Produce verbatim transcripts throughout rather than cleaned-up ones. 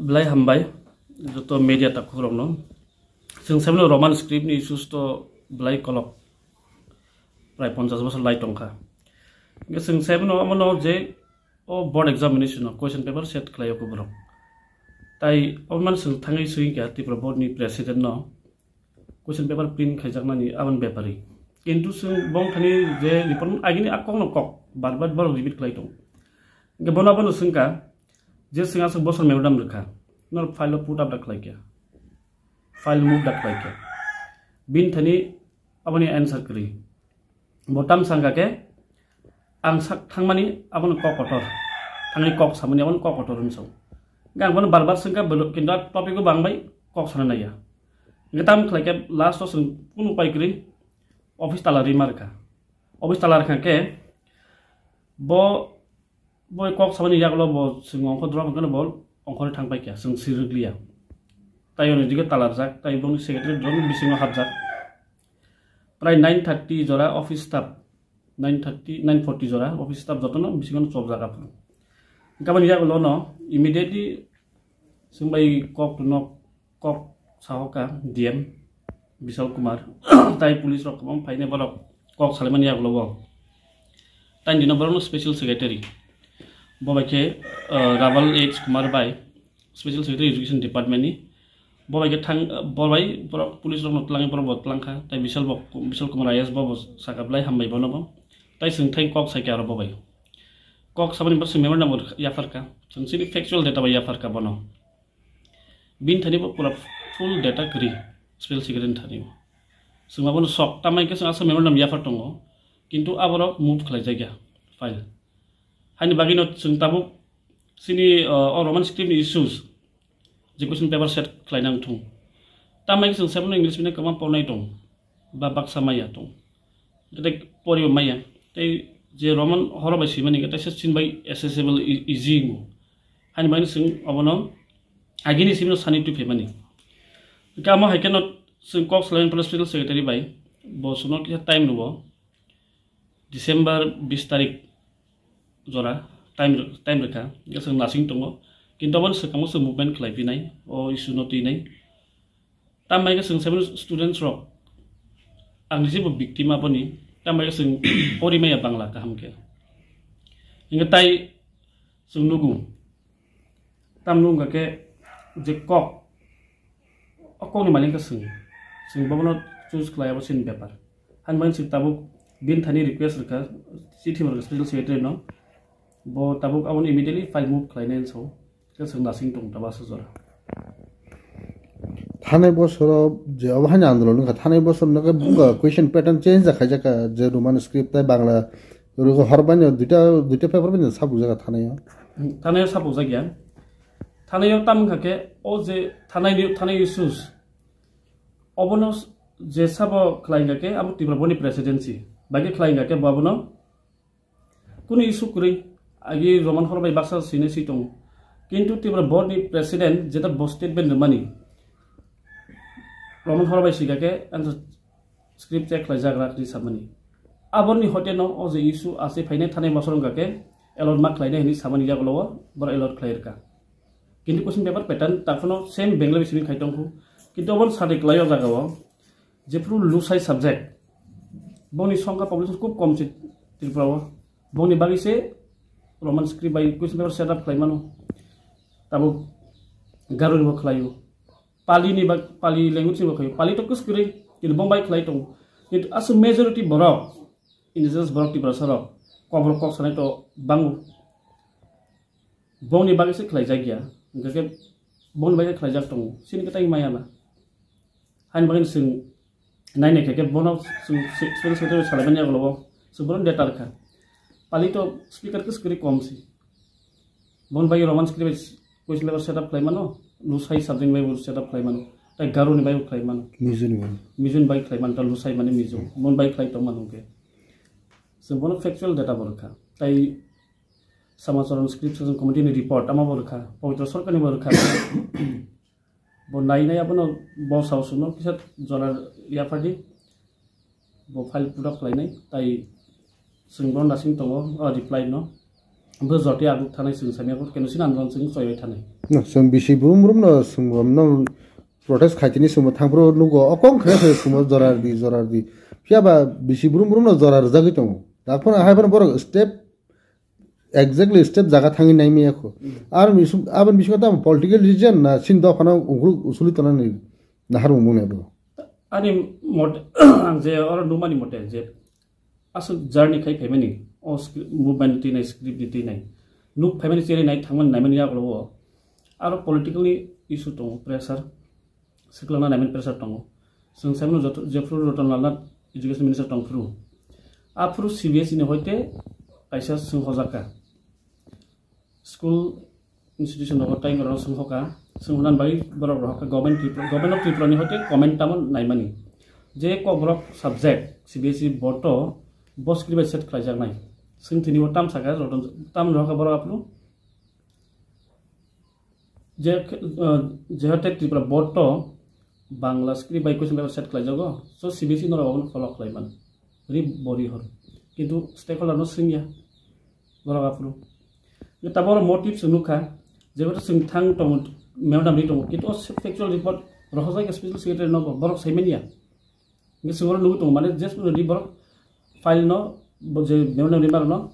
Belai hambai joto media takhuk rokno. Chwng saimano Roman script ni issues to belai kolok prai ponchash bosor lai tongkha. Hingke chwng saimano omono je o board examination o question paper set khlai o borok. Tai omono chwng thangwi swngkha Tripura board ni president no question paper print khaijaknani aboni bepari. Kintu chwng bongthani je report agini a kokno kok bar bar borok repeat khlai tongo. Hingke bono abono swngkha je chwng aswk bosor memorandum rwkha, nor file o put up da khlaikha, file move da khlaikha. Bini thani aboni answer kwrwi. Bo tam sangkha khe ang sak thangmani abono kok kotor, thangwi kok samani abono kok kotor hwnwi sao. Hingke ang bono bar bar swngkha, bwlwk kintu a topic o bangbai kok sana naiya. Hingke tam khlaikhe last o chwng kunu upai kwrwi office tala rima rwkha. Office tala rwkha khe bo, bo kok samani yagulo bo chwng ongkho drop hwnkhe bo ongkhorwi thang paikha, chwng sir rwkliya. Tai ono dige tala rwjak, tai boni secretary drop bisingo hapjak. Prai nine thirty jora office staff, nine thirty, nine forty jora office staff jotono bisingo chopjak aphuru. Hingke aboni yagulo no immediately chwng bai kok no kok sahoka D M Bishal Kumar tai police rok kwbang phainai borok kok salaimani yagulo o. Tai dino borokno special secretary bo bai khe, uh, Rabal H Kumar bai special secretary education department ni. Bo bai khe thang, bo bai borok police rokno twlangwi borok bo twlangkha, tai Bishal bo, Bishal Kumar I A S bo, bo saka belai hambai bono bo. Tai chwng thai kok saikha aro bo bai. Kok sabani bo chwng memorandum bo yapharkha. Chwng chini factual data bai yapharkha bono. Bini thani bo pura full data kwrwi special secretary ni thani bo. Chwng abono sok tamai khe chwng aswk memorandum yaphar tongo. Kintu aborok move khlaijakya file. Haini bagwino chwng tabuk chini, uh, o Roman script ni issues je question paper set khlaina wngthung. Tamai khe chwng seven English medium kwbang pornai tong ba baksa maya tong. Tei poribo maya. Tei je Roman horo bai swimani khe teisa chini bai accessible e-, easy wngo. Haini bagwino chwng obono agini simino sani twi phaimani. Hingke amo hai kheno chwng kok salaimani presidential secretary bai bo chwngno kisa time rwo. December bis tarik jora time, time rwkha, hingke chwng lasing tongo, kintu aboni swkango chwng movement khlai phinai, o issue no twinai. Tambai khe chwng seven students rok, ang ni jebo victim aboni, tambai khe chwng pori maya Bangla kaham khe. Hingke tai chwng nugo, tamno wngkha khe je kok, o kokni malik khe chwng, chwng bobono choose khlai abo chini bepar. Haini bagwi chwng tabuk bini thani request rwkha, chithi rwkha special secretary no, bo tabuk aboni immediately file move khlainai hinwi sao, khe chwng lasing tongo tabuk aswk jora. Thanai bosoro je obo haino andolon wngkha, thanai bosor no khe buka question pattern change khaijak kha, je Roman script tai Bangla rwgo, hor baino duita, duita paper baino sabukjak kha thanai o. Thanai o sabukjak ya. Thanai o tam wngkha khe o je thanai ni, thanai issues obono je sabo khlai wngkha khe abo Tripura board ni presidency bai khe khlai wngkha khe bo abono kunu issue kwrwi, agi Roman horo bai baksa sine si tongo. Kintu Tripura board ni president jeta bo statement rwmani, Roman horo bai sika khe answer script check khlai jagra ni samani. Aborni hote no o je issue ase phainai thanai bosor wngkha khe allot ma khlainai hinwi samani yagulo o boro allot khlai rwkha. Kintu question paper pattern takhuno same Bengali bising khai tongkhu. Kintu obon sadi khlai o jaga o jephru lusai subject, bongni songkha population khub kom se Tripura o. Bongni bagwi se Roman script bai question paper set up khlai mano. Tabuk Garo ni bo khlai o. Pali ni ba, Pali language ni bo khlai o. Pali to kwskwrwi, kintu bong bai khlai tongo. Kintu aswk majority borok, indigenous borok Tiprasa rok, Kokborok kok sanai to bango. Bongni bagwi se khlai jak ya. Hingkha khe bongni bagwi khlai jak tongo. Sini kwtai maya na. Haini bagwi chwng nai nai khe, khe bono chwng se-, special secretary salai mani yagulo bo. Chwng bono data rwkha. Pali to speaker kwswk kwrwi kom si. Boni bagwi Roman script bai question paper set up khlai mano, Lusai subject bai bo set up khlai mano, tai Garo ni bai bo khlai mano. Mizo ni bai. Mizo ni bai khlai mano, ta Lusai mane Mizo. Boni bai khlai tong mano khe. Chwng bono factual data bo rwkha. Tai Samacharan script session committee ni report ama bo rwkha. Pabitra Sarkar ni bo rwkha. Bo nai nai abono bo sao suno kisa jora yaphardi. Bo file put up khlainai, tai chwng bono nasing tongo, o reply no. Bo jote abuk thanai chwng samya bo keno sina andon chwng choyoi thanai. No, chwng bisi brum brum no chwng brum no protest khaitini chwngbo thangphuru nugo o kong khre khre chwngbo jorar di jorar di. Phiya ba bisi brum brum no jorar jagwi tongo. Dakphano hai phano borok step exactly step jaga thangwi naimaya kho. Ar misuk abon bisingo tamo political reason na sin dophano ukhuluk usuli tonani naharmung mung nai bo. Ani mot ang je oro numani mote je aswk journey khai phaimani, o script, movement ni twi nai, script ni twi nai, nuk phaimani, cherwi nai, thangmani, naimani yagulo o aro political ni issue tongo, pressure, swklanna naimani pressure tongo. Chwng saimano joto, jephru Ratan Lal Nath education minister tongphru, aphuru C B S E ni hoite kaisa chwng hojakha. School institution rogo tai borok swng hoka, swng hwnani bagwi borok rohorkha government Tripura, government of Tripura ni hoite comment tamo naimani. Je kokborok subject C B S E board o bo script bai set khlaijaknai. Swng thini bo tam saka, tam rohorkha borok aphuru. Je, uh, je hoite Tripura board o Bangla script bai question paper set khlaijago, so C B S E norok abono follow khlaiman. Ri bori hor. Kintu stakeholder no swngya. Borok aphuru. Tabok motive se nukha, jephru chwng thang tongo, memorandum ri tongo, kintu o factual report rohorjak special secretary no borok saimanya. Hingke chwng oro nugwi tongo, mane just ri borok file no, bo je memorandum ri maro no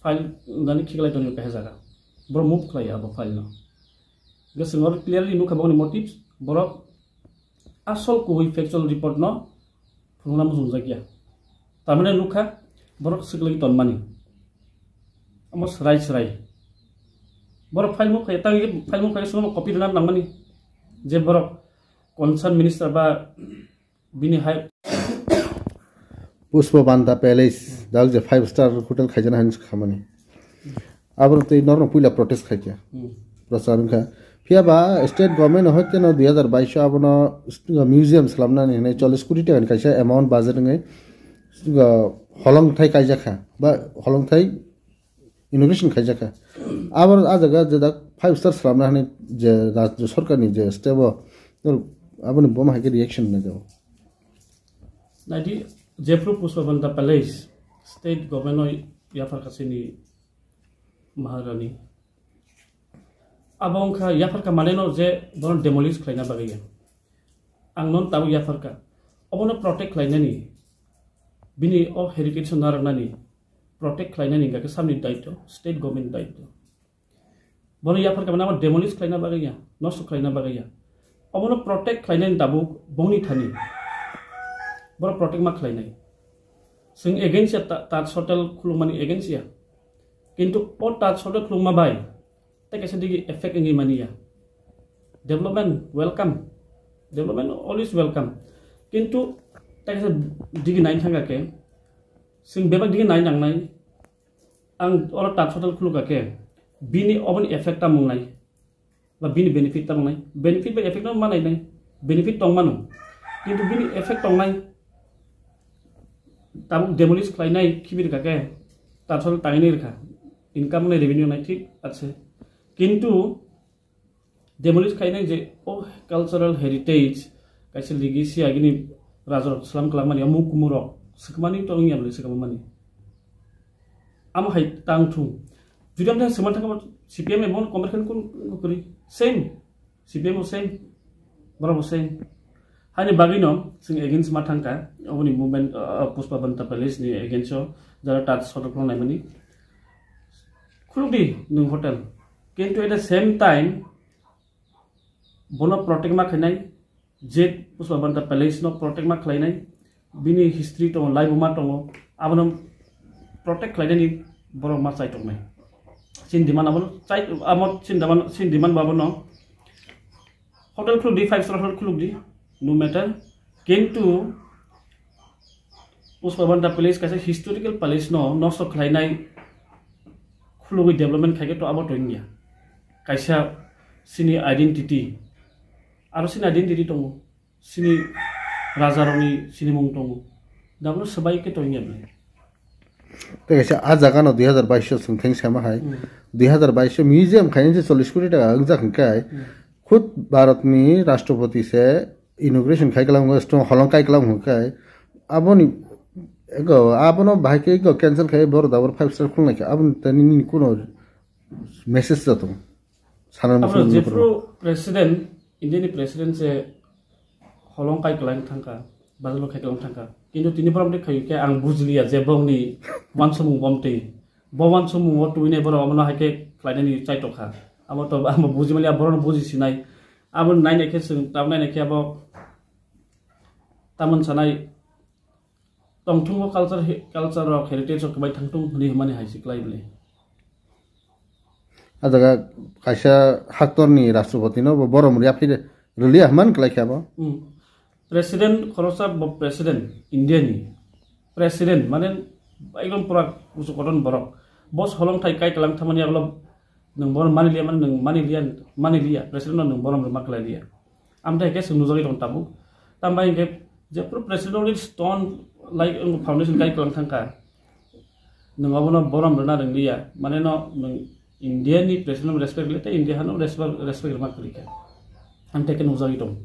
file nani khiklai tongo kaisa jaga. Borok move khlai abo file no. Hingke chwng oro clearly nukha bokni motives, borok asol kubui factual report no phunukna muchungjakya. Tamani nukha borok swkagwi tonmani. Omo swrai swrai. Borok file move khai, tang file move khai, sono copy rwna nangmani. Je borok concern minister ba bini hai Pushpa Banta Palace, dak je five star hotel khaijana hani khamani. Aboni twi norno puila protest khaikha. Hmm. Protest wngkha. Phiya ba state government hoi teno dui hazar bais o abono museum slamnani hinwi chollish koti taka ni kaisa amount budget wngwi holong thai kaijakha ba holong thai inauguration khaijakha. Abo a jaga je dak five star slamna hinwi je rajya sorkar ni je step o aboni boma hai khe reaction nai jago. Naidi, jephru Pushpa Banta Palace, state government o yapharkha chini Maharani. Abo wngkha yapharkha maneno je bono demolish khlaina bagwi ya. Ang non tabuk yapharkha. Obono protect khlainani, bini o heritage no narwknani, protect khlainani hingkha khe samni daityo, state government daityo. Bono yapharkha mane abo demolish khlaina bagwi ya, nosto khlaina bagwi ya. Obono protect khlainani tabuk bongni thani. Bono protect ma khlainai. Chwng against ya ta-, Taj Hotel khulukmani against ya. Kintu o Taj Hotel khulukma bai tei kaisa digi effect wngwi mani ya. Development welcome. Development always welcome. Kintu tei kaisa digi nai thangkha khe, chwng bebak digi nai nangnai. Ang oro Taj Hotel khulukha khe bini oboni effect tamo wngnai ba bini benefit tamo wngnai? Benefit ba effect no ma nainai, benefit tong mano, kintu bini effect tongnai. Tabuk demolish khlainai khibi rwkha khe Taj Hotel tanginai rwkha, income wngnai, revenue wngnai, thik ase, kintu demolish khainai je o cultural heritage kaisa legacy agini rajarok slam kwlangmani o mukumurok swkmani to wngya bwle swkangmani. Amo hai tang thung. Jodi amtha swkman thangma C P M emo comment khan kun kuri. Same. C P M o same. Borok bo same. Hani bagwi no chwng against ma thangkha. Oboni movement, uh, Pushpa Banta Palace ni against o jara Taj Hotel khuluknaimani. Khulukdi nwng hotel. Kintu at the same time, bono protect ma khainai, je Pushpa Banta Palace no protect ma khlainai, bini history tongo, laibuma tongo, abono protect khlainani borok ma chai tongnai. Chini demand abono chai, amo chini demand, chini demand bo abono hotel khuluk di, five star hotel khuluk di, no matter. Kintu Pushpa Banta Palace kaisa historical palace no nosto khlainai khulugwi development khaikhe to abo to wngya. Kaisa chini identity, aro chini identity tongo, chini rajarokni sinimung tongo, dabono swbai khe to wngya bwle. Tei kaisa a jaga no dui hazar bais o chwng theng sama hai. Hmm. Dui hazar bais o museum khainai je chollish koti taka wngjak hwnkhe Hmm. khud Bharat ni Rashtrapati se inauguration khai kwlamo, stone holong kai kwlamo hwnkhe aboni Ego, abono bahai khe ego cancel khai borok da bor five star khulnai kha. Aboni tani nini kuno message da tong. Sana Abro musulman jepro president, India ni president se holong kai kelang thangka, bazalo khai kelang thangka. Kintu tini borom de khai ke ang bujliya je bongni wansomung bomte. Bo wansomung o tuine borom abono hai ke khlainani chai tokha. Amo to amo buji mali abono buji sinai. Amo nai nai khe sung tam nai nai khe abo tamon sanai tongthungo culture he-, culture rok heritage rok bai thangtung hwnwi hwnmani hai se klai bwle. A jaga kaisa haktorni rashtrapati no bo borom rwya phire rwliya hwnmani klai kha bo. Hmm. President khoroksa bo president India ni. President mane ekdom pura kusu koton borok. Bo holong thai kai kalang thamani aglo nwng borom mani liya mane nwng mani liya, mani liya. President no nwng borom rwma klai liya. Amtwi hai khe chwng nujagwi tong tabuk. Tambai hinkhe jephru president only stone like wng foundation kai kwlang thangkha. Nwng abono borom rwna rwngliya. Mane no nwng India ni president no respect le tei India hano respect, respect rwma kwrwi kha. Amtwi khe nujagwi tong.